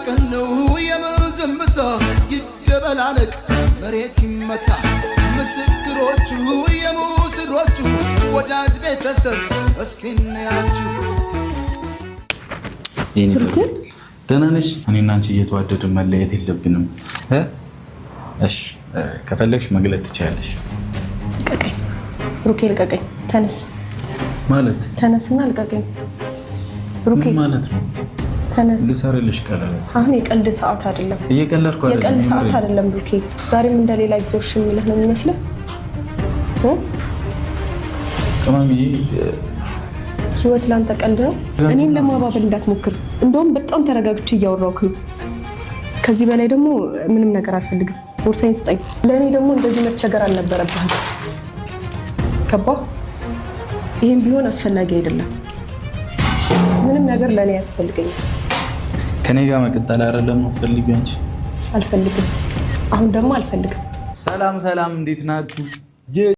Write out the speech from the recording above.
ቀን ነው የምን ዝምታ? ይደበላለቅ መሬት ይመታ። ምስክሮቹ የሙስሮቹ ወዳጅ ቤተሰብ እስኪ እንያችሁ። ደህና ነሽ? እኔና አንቺ እየተዋደድን መለየት የለብንም። እሺ፣ ከፈለግሽ መግለጥ ትችያለሽ። ልቀቀኝ ብሩኬ፣ ልቀቀኝ። ተነስ ማለት ተነስና ልቀቀኝ ብሩኬ። ምን ማለት ነው? ተነስ። ልሰርልሽ ቀለበት። አሁን የቀልድ ሰዓት አይደለም። እየቀለድኩ አይደለም። የቀልድ ሰዓት አይደለም ብሩኬ። ዛሬም እንደሌላ ጊዜዎች የሚልህ ነው የሚመስልህ? ቅመምዬ፣ ህይወት ለአንተ ቀልድ ነው። እኔን ለማባበል እንዳትሞክር። እንደውም በጣም ተረጋግቼ እያወራሁህ ነው። ከዚህ በላይ ደግሞ ምንም ነገር አልፈልግም። ቦርሳዬን ስጠኝ። ለእኔ ደግሞ እንደዚህ መቸገር አልነበረብህም። ገባ? ይህም ቢሆን አስፈላጊ አይደለም። ምንም ነገር ለእኔ ያስፈልገኛል። ከኔ ጋር መቀጠል አይደለም ነው ፈልጊ አንቺ? አልፈልግም። አሁን ደግሞ አልፈልግም። ሰላም ሰላም፣ እንዴት ናችሁ?